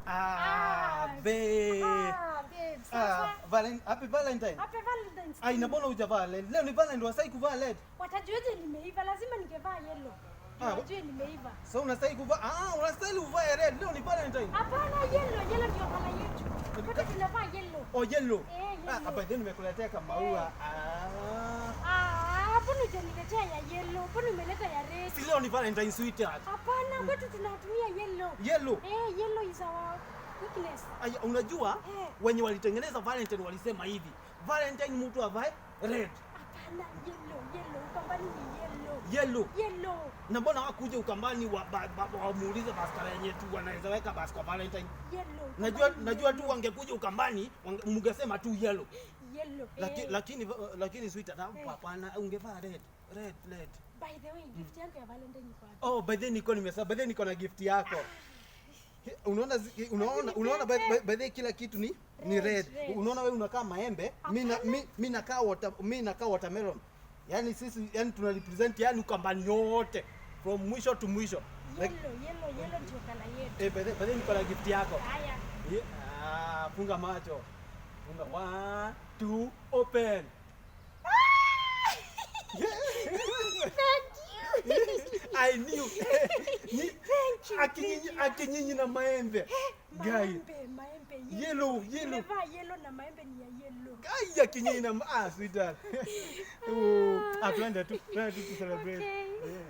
Ah, babe. Ah, babe. Sasa. Ah, happy Valentine. Happy Valentine's. Ai, na mbona hujavaa red? Leo ni Valentine, wasai kuvaa red. Watajuaje nimeiva? Lazima ningevaa yellow. Ah, Wajue nimeiva. So unastahili kuvaa, unastahili uvae red. Leo ni Valentine. Hapana, yellow, yellow ndio color yetu. Kwetu tunavaa yellow. Oh, yellow. Eh, yellow. Ah, by then nimekuletea kama maua. Ah. Ah, mbona hujaniletea ya yellow? Mbona umeleta ya red? Si leo ni Valentine, sweetheart. Hapana, kwetu tunatumia yellow. Yellow. Eh, yellow is our weakness. Aya, unajua Eh. wenye walitengeneza Valentine walisema hivi. Valentine mtu avae red. Hapana, yellow, yellow. Ukambani ni yellow. Yellow. Yellow. Na mbona hawakuja Ukambani wamuulize baskara yenye tu wanaweza weka bas kwa Valentine? Yellow. Najua Ukambani ni najua tu yellow. wangekuja Ukambani mungesema tu yellow. Yellow. Laki, Eh. Lakini sweetheart, Eh. hapana, ungevaa red. Red, red. By the way, gift yangu ya Valentine iko wapi? Oh, by then niko nimesahau. By then niko na gift yako. Unaona by the way kila kitu ni Red, red. Red. Unaona wewe unakaa maembe, mi nakaa watermelon. Yaani sisi yani tuna represent yani Ukambani yote from mwisho to mwisho. Like, Yellow, yellow, yellow ndio color yetu. eh, by the way niko na gift yako. Haya. Yeah. Ah, funga macho. Funga, one, two, open. Thank you. I knew. Thank you. Akinyinyi na maembe. Guy. Maembe, maembe Yellow, yellow. Nimevaa yellow na maembe ni ya yellow. Ai, akinyinyi na sweetheart. Oh, ah, twende tu celebrate. Okay. Yeah.